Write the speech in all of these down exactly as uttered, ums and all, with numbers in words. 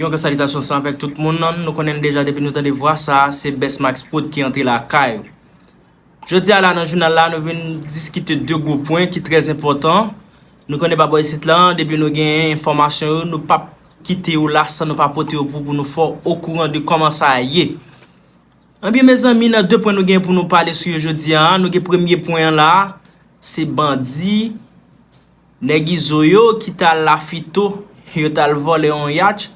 Yon gran salitasyon sa avèk tout moun nan. Nou konnen l deja depi nou tande vwa sa, se Best Max Prod ki antre lakay ou. Jodi a la nan jounal la, nou vin diskite de gwo pwen ki trè enpòtan. Nou konnen pa bò isit la, depi nou gen enfòmasyon yo, nou p ap kite yo la san nou pa pote yo pou, pou nou fè w okouran de kòman sa ye. Ebyen, mezanmi, nan de pwen nou gen pou nou pale sou yo jodi a, nou gen premye pwen an la, se bandi, nèg Izo yo ki t al Lafito, yo t al vòlè yon yatch.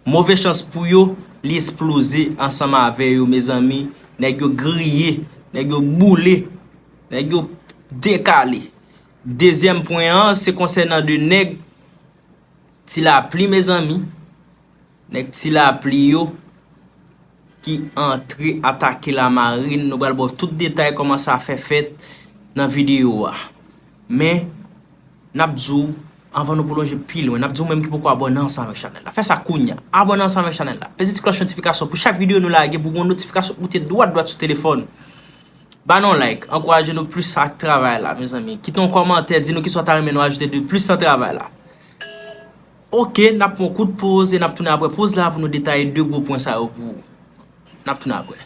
Move chans pou yo, li esploze ansanm avè yo, mezanmi. Nèg yo griye, nèg yo boule, nèg yo dekale. Dezyèm pwen an, se konsènan de nèg Ti Lapli, mezanmi. Nèg Ti Lapli yo ki antre atake Lamarin. Nou pral ba w tout detay kòman sa fè fèt nan videyo a. Men, n ap di w, anvan nou pwolonje pi lwen, n ap di w menm ki poko abòne ansanm avèk chanèl la. Fè sa kounye a. Abòne ansanm avèk chanèl la. Peze ti klòch notifikasyon pou chak videyo nou lage pou w gen yon notifikasyon pou w te dwat dwat sou telefòn ou. Ba nou like, ankouraje nou plis ak travay la, mezanmi. Kite yon kòmantè, di nou kisa w ta renmen nou ajoute de plis nan travay la. Oke, n ap pran kout poz e n ap tounen apre poz la pou nou detaye de gwo pwen sa yo pou ou. N ap tounen apre.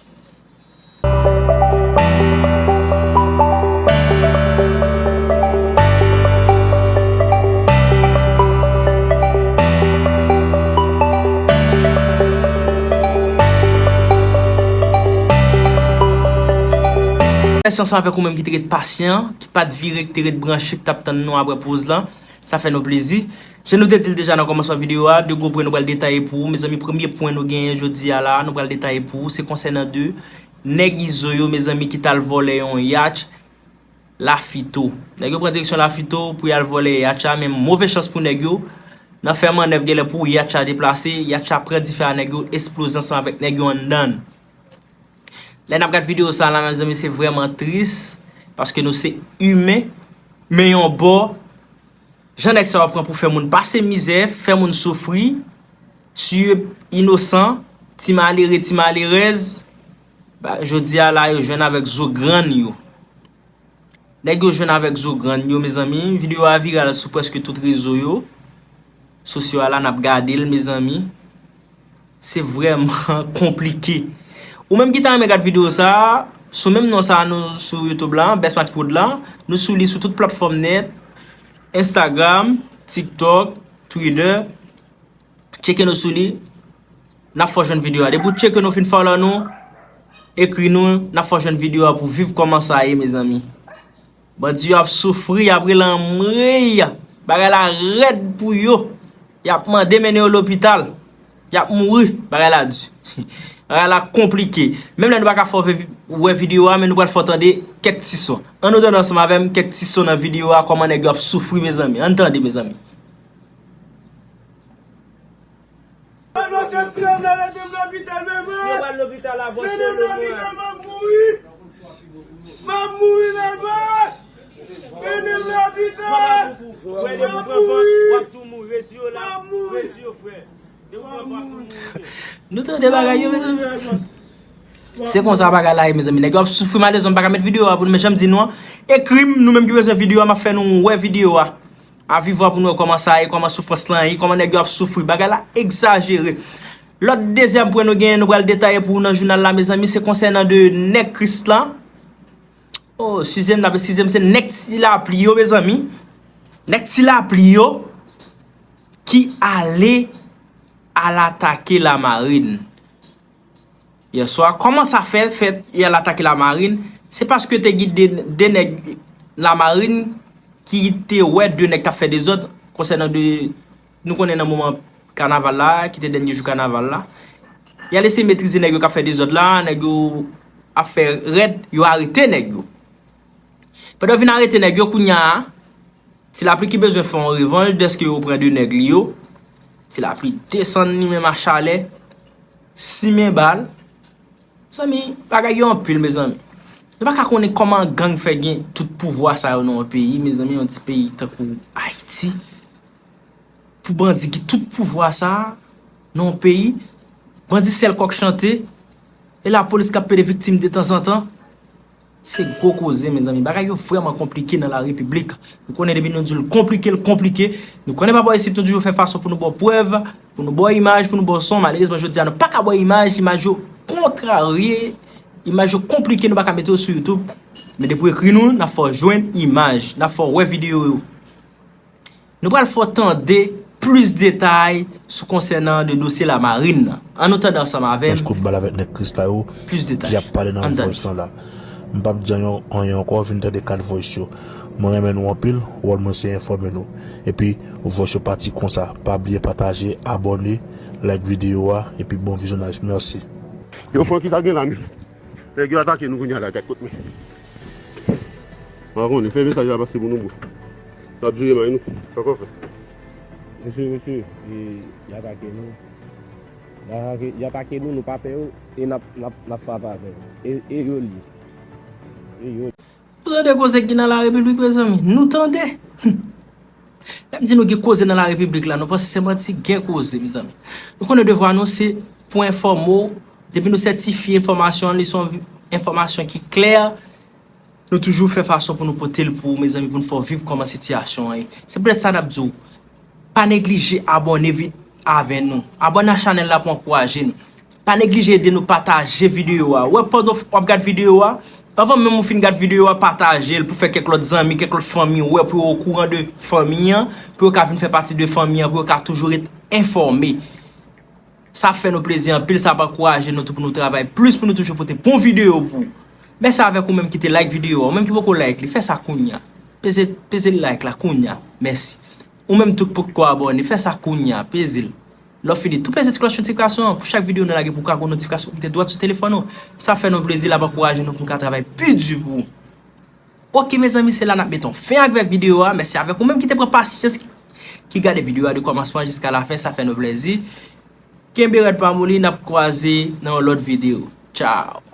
Mèsi ansanm avèk ou menm ki te ret pasyan, ki pa t vire, ki te ret branche, ki t ap tann nou apre poz lan. Sa fè nou plezi. Jan nou te di l deja nan kòmansman videyo a, de gwo pwen nou pral detaye pou ou. Mezanmi, premye pwen nou genyen jodi a la, nou pral detaye pou ou, se konsènan de nèg Izo yo, mezanmi, ki t al vòlè yon yatch Lafito. Nèg yo pran direksyon Lafito pou y al vòlè yatch la, men move chans pou nèg yo, nan fè mannèv, genlè pou yatch la deplase, yatch la pran dife a nèg yo, esploze ansanm avèk nèg yo anndan. Lè n ap gad videyo sa la, mezanmi, se vrèman tris, paske nou se imen, men yon bò, jan nèg sa yo pran pou fè moun pase mizè, fè moun soufri, tiye inosan, ti malere, ti malerèz, ba, jodi a la, yo jwenn avèk zo grann yo. Nèg yo jwenn avèk zo grann yo, mezanmi. Videyo a viral sou prèske tout rezo yo. Sosyo a la, n ap gade l, mezanmi. Se vrèman konplike. Ou menm ki ta renmen gad videyo sa, sou menm non sa nou sou YouTube la, Best Max Prod la, nou sou li sou tout platfòm nèt, Instagram, TikTok, Twitter. Tcheke nou sou li, n ap fè w jwenn videyo a. Depi w tcheke nou, fin follow nou, ekri nou, n ap fè w jwenn videyo a pou w viv kòman sa ye, mezanmi. Bandi yo ap soufri, y ap rele anmwey. Bagay la rèd pou yo. Y ap mande mennen yo lopital. Y ap mouri. Bagay la di. Bagay la konplike. Menm lè nou pa ka fè w ve-, wè videyo a, men nou pral fè w tande kèk ti son. Ann nou tande ansanm avè m kèk ti son nan videyo a, kòman nèg yo ap soufri, mezanmi. Ann tande, mezanmi. Yo pral lopital avè w solo, mwen. M ap mouri. M ap mouri, Lèlbas. Mennen m lopital. Frè, depi w pran van, w ap tou mouri. Resi yo la, resi yo, frè. Depi w pran van, w ap tou mouri. Nou tande bagay yo, mezanmi. Se konsa bagay la ye, mezanmi. Nèg yo ap soufri, malerezman, m pa ka met videyo a pou nou, men jan m di nou an, ekri m, nou menm ki bezwen videyo a, m ap fè nou wè videyo a. Avivwa pou nou wè kòman sa ye, kòman soufrans lan ye, kòman nèg yo ap soufri. Bagay la egzajere. Lòt dezyèm pwen nou genyen, nou pral detaye pou ou nan jounal la, mezanmi, se konsènan de nèg Krislan. Oh, sizyèm la, sizyèm se nèg Ti Lapli yo, mezanmi. Nèg Ti Lapli yo ki ale al atake Lamarin. Yèswa, kòman sa fè fèt, y al atake Lamarin? Se paske te gen de, de nèg Lamarin ki te wè de nèg k ap fè dezòd konsènan de, nou konnen nan moman kanaval la, ki te dènye jou kanaval la. Y al eseye metrize nèg yo k ap fè dezòd la, nèg yo ap fè rèd, yo arete nèg yo. Pandan yo fin arete nèg yo, kounye a, Ti Lapli ki bezwen fè yon revanj dèske yo pran de nèg li yo. Ti Lapli desann li menm a chalè, simen bal. Zanmi, bagay yo anpil, mezanmi. Nou pa ka konnen kòman gang fè gen tout pouvwa sa yo nan yon peyi, mezanmi, yon ti peyi tankou Ayiti. Pou bandi gen tout pouvwa sa a nan yon peyi, bandi sèl kòk chante, e lapolis k ap pede viktim detanzantan. Se gwo koze, mezanmi. Bagay yo vrèman konplike nan la repiblik. Nou konnen depi nou di l konplike, l konplike. Nou konnen pa bò isit nou toujou fè fason pou nou ba w prèv, pou nou ba w imaj, pou nou ba w son. Malerezman, jodi a, nou pa ka ba w imaj, imaj yo kontrarye, imaj yo konplike, nou pa ka mete yo sou YouTube. Men depi w ekri nou, n ap fè w jwenn imaj, n ap fè w wè videyo yo. Nou pral fè w tande plis detay sou konsènan de dosye Lamarin nan. An nou tande ansanm avè m. Plis kout bal avèk nèg Krisla yo plis detay ki ap pale nan voice lan la. M p ap di anyen, anyen ankò, vin tande kat voice yo. Mwen renmen nou anpil, wòl mwen se enfòme nou. Epi, voice yo pati konsa. Pa bliye pataje, abòne, like videyo a, epi bon vizyonaj. Mèsi. Yo, Francky, sa gen la menm? Nèg yo atake nou kounye a la, gad kot men. Pa konnen, fè mesaj la pase pou nou, bro. N ap jere may nou. Sa k w ap fè? Mesye, mesye, e, y atake nou. Y atake, y atake nou, nou pa pè yo, e n ap, n ap, n ap frape avè yo. E, e yo l ye. E yo l ye. Nou tande koze ki nan la repiblik, mezanmi. Nou tande. Lè m di nou gen koze nan la repiblik la, nou panse se manti, gen koze, mezanmi. Nou konnen devwa nou se pou enfòme w. Depi nou sètifye enfòmasyon an, li se yon enfòmasyon ki klè. Nou toujou fè fason pou nou pote l pou ou, mezanmi, pou n fè w viv kòman sitiyasyon an ye. Se poutèt sa n ap di w, pa neglije abòne vit avè nou. Abòne a chanèl la pou ankouraje nou. Pa neglije ede nou pataje videyo a. Ou wè, pandan w ap gad videyo a, anvan menm ou fin gad videyo a, pataje l pou fè kèk lòt zanmi, kèk lòt fanmi wè, pou yo okouran de fanmi an, pou yo ka vin fè pati de fanmi an, pou yo ka toujou ret enfòme. Sa ap fè nou plezi anpil, sa ap ankouraje nou tou pou nou travay plis, pou nou toujou pote bon videyo pou ou. Mèsi avèk ou menm ki te like videyo a, ou menm ki poko like li, fè sa kounye a. Peze, peze like la kounye a. Mèsi. Ou menm tou ki poko abòne, fè sa kounye a, peze l. Lè w fini, tou peze ti klòch notifikasyon an pou chak videyo nou lage pou w ka gen yon notifikasyon ki mete dwat sou telefòn ou. Sa ap fè nou plezi, l ap ankouraje nou pou n ka travay pi di pou ou. Ok, mezanmi, se la n ap mete yon fen avèk videyo a. Mèsi avèk ou menm ki te pran pasyans, ki, ki gade videyo a de kòmansman jiska lafen. Sa fè nou plezi. Kenbe rèd pa moli, n ap kwaze nan yon lòt videyo. Tchao.